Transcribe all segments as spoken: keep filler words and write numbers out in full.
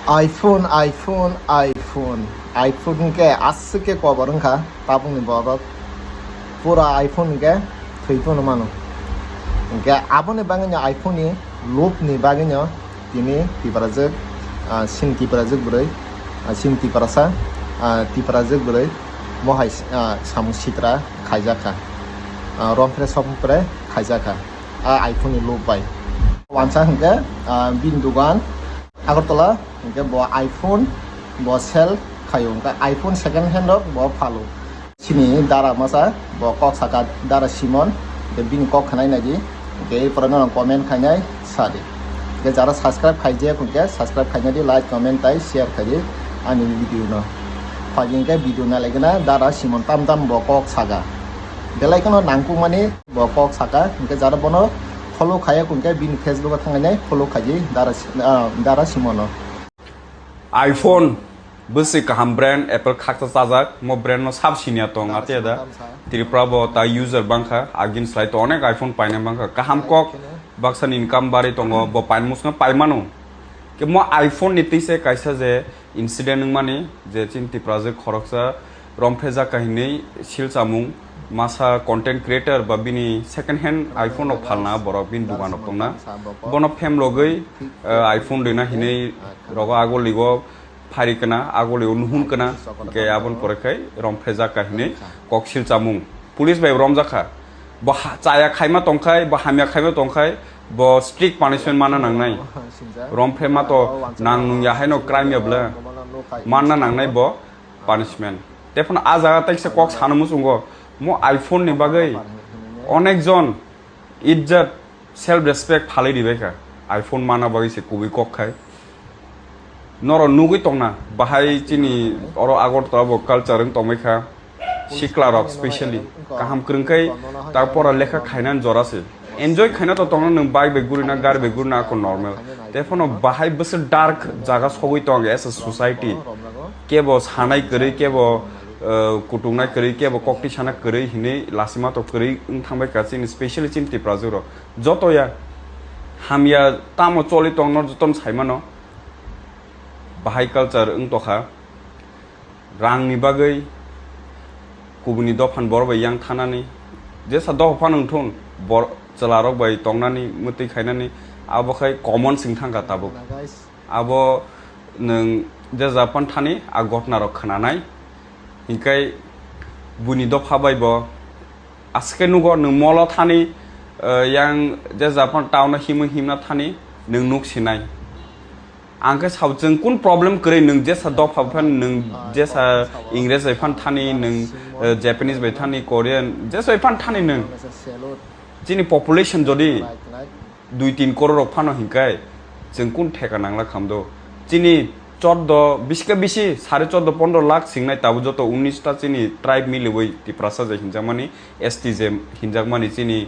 iPhone, iPhone, iPhone. iPhone hwnkhe aswk khe kobor wngkha tabukni borok. Pura iPhone hwnkhe thwi phano mano. Hwnkhe aboni bagwino iPhone ni lobni bagwino tini Tiprajwk, ah, sin Tiprajwk bwrwi, ah, sin Tiprasa, ah, Tiprajwk bwrwi, mohai, ah, samung sitra khaijakha. Ah, rompre sompre khaijakha. Ah, iPhone ni lob bai. Wansa hwnkhe, ah, bini dugan Agartala, hwnkhe bo iPhone, bo sell khaio, hwnkhe iPhone second hand rok bo phalo. Chini dara masa, bo kok saka dara Simon, hwnkhe bini kok khanai naidi, hwnkhe erpore norok comment khainai sadi. Hwnkhe jara subscribe khaijak, hwnkhe subscribe khainai di, like, comment tai share khaidi ani video no. Phaidi hwnkhe video nalaigwna dara Simon tam tam bo kok saka. Belai kheno nangkukmani bo kok saka, hwnkhe jara bono follow khaiya hwnkhe bini Facebook o thanglainai follow khaidi dara, ah, dara Simon no. iPhone bwswi kaham brand, Apple khaksa chajak, mo brand no sab siniya tong, atiya da. Tripura bo ta user bangkha, agin slai to onek iPhone paina bangkha. Kaham kok, baksa ni income bari tongo, bo pain musno paimano. Ke mo iPhone ni tise kaisa je incident wngmani, je chin Tiprajwk khoroksa romphre jaka hinwi silchamung masa content creator ba bini second hand iPhone rok phalna borok bini dugan rok tongna. Bono phem logwi, eh, iPhone rwna hinwi rogo agoligo phari kana, agoligo nuhun kana, hwnkhe aboni pore khai romphre jaka hinwi kok silchamung. Police bai romjakha. Bo ha-, chaya khaima tongkhai, bo hamya khaima tongkhai, bo strict punishment manna nangnai. Romphre ma to nang nung ya haino crime ya bwle. Manna nangnai bo punishment. Tephano a jaga taisa kok sana muchungo, mo iPhone ni bagwi onek jon ijjat, self respect phalwi ribaikha. iPhone mana bagwi se kubui kok khai. Norok nugwi tongna, bahai chini oro Agartala bo culture wng tongbaikha. Sikla rok specially kaham kwrwngkhai, ta pora lekha khainani jora se. Enjoy khaina to tongna, nwng bike bai gurina, gari bai gurina ako normal. Tephano bahai bwswk dark jaga sogwi tong as a society. Kebo sanai kwrwi, kebo, eh, kutungnai kwrwi, kebo kokti sana kwrwi hinwi lasima to kwrwi wng thangbai ka chini, specially chini Tiprajwk rok. Joto ya hamya tamo choli tong no joto no saimano. Bahai culture wng tokha. Rangni bagwi kubuni dophan borok bai yang thanani, jesa dopha phano wngthun, bor-, chwlarok bai tongnani, mwtwi khainani, abo khai common sing thangkha tabuk. Abo nwng je Japan thani a ghotna rok khwnanai, hinkhai buini dopha bai bo aswk khe nugo, nwng molo thani, eh, yang je Japan town o himwi himna thani nwng nuk sinai. Ang khe sao, chwng kun problem kwrwi, nwng jesa dopha bai phan, nwng jesa Ingres bai phan thani, nwng, eh, Japanese bai thani, Korean, jesa bai phan thani nwng. Chini population jodi dui tin koror rok phano hinkhai, chwng kun theka nangla khamdo? Chini chordo, bisi khe bisi sare chordo pondro lakh singnai, tabuk joto unis ta chini tribe miliwi Tiprasa je hinjakmani, S T je hinjakmani chini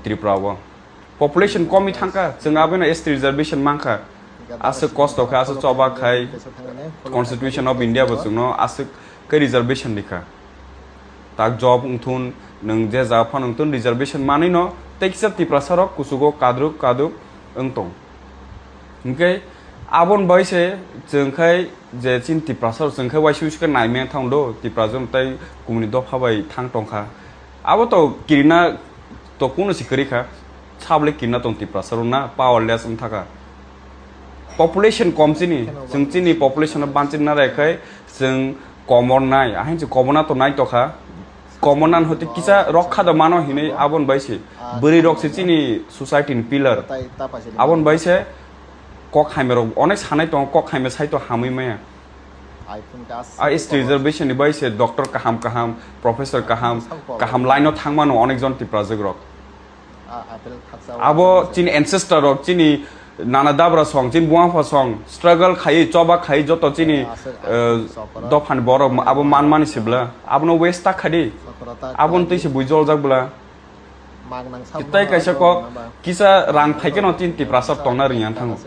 Tripura o. Population komwi thangkha, chwng abono S T reservation mankha. Aswk kosto khe, aswk choba khai, Constitution of India bo chwngno aswk khe reservation rikha. Tak job wngthun, nwng je jaga phano wngthun, reservation manwino tei kisa Tiprasa rok kuchugo kadruk kaduk wng tong. Hinkhe aboni bai se chwng khai je chini Tiprasa rok chwng khai waisa waisa khe naimaya thang do, Tiprasa rok tei kumuni dopha bai thang tongkha. Abo to kirina to kuno se kwrwi kha, sabole kirina tong Tiprasa rok na powerless wng thaka. Population kom chini, chwng chini population no banchirna raikhai chwng komor nai, ahai chwng komorna to nai tokha. Komorna hote kisa rokha da mano hinwi aboni bai se. Bwrwi rok se chini society ni pillar. Aboni bai se kok hamya rok onek sanai tongo, kok hamya sai to hamwi maya. A S T reservation ni bai se doctor kaham kaham, professor kaham, kaham line o thangmano onek jon Tiprajwk rok. Abo chini ancestor rok, chini nana dabra song, chini buma pha song, struggle khaiwi, choba khaiwi joto chini, eh, dophani borok abo manmani se bwla. Abono waste ta khadi. Aboni twi se bui joljak bwla. Tei kaisa kok kisa rang phaikhe no chini Tiprasa tongna rwngya thango.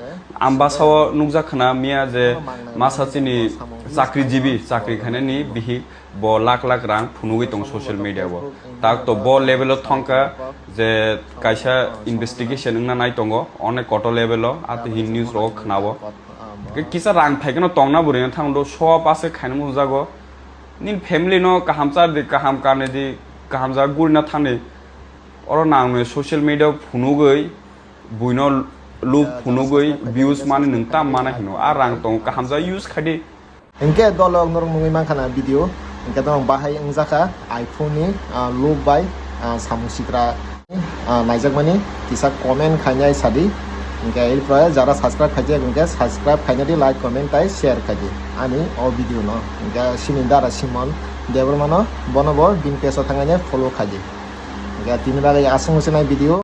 Ambasa o nukjak khna miya je masa chini chakrijibi, chakri khainani bihik bo lakh lakh rang phunugwi tongo social media o. Tak to bo level o thongkha je kaisa investigation wngna nai tongo, onek kotor level o, ati hin news rogo khna o. Kisa rang phaikhe no tongna bo rina thang do, show off ase khaina mujago. Nini family no kaham char di, kaham kanwi di, kaham jaga gurina thang di. Oro nang nwi social media phunugwi, buino loop phunugwi, views mani nwng tam mana hino. A rang tong kaham jaga use khai di. Hinkhe dolok norok nugwi mankha na video, hinkhe norok bahai wngjakha iPhone ni, ah, loop bai, ah, samung sikra, ah, naijakmani kisa comment khainai sadi. Hinkhe el pro jara subscribe khaijak hinkhe subscribe khainai di, like, comment tai share khaidi ani o video no. Hinkhe sini dara Simon Debbarma no, bono bo bini page o thangani follow khaidi. Hinkhe tini bagwi aswk se nai video.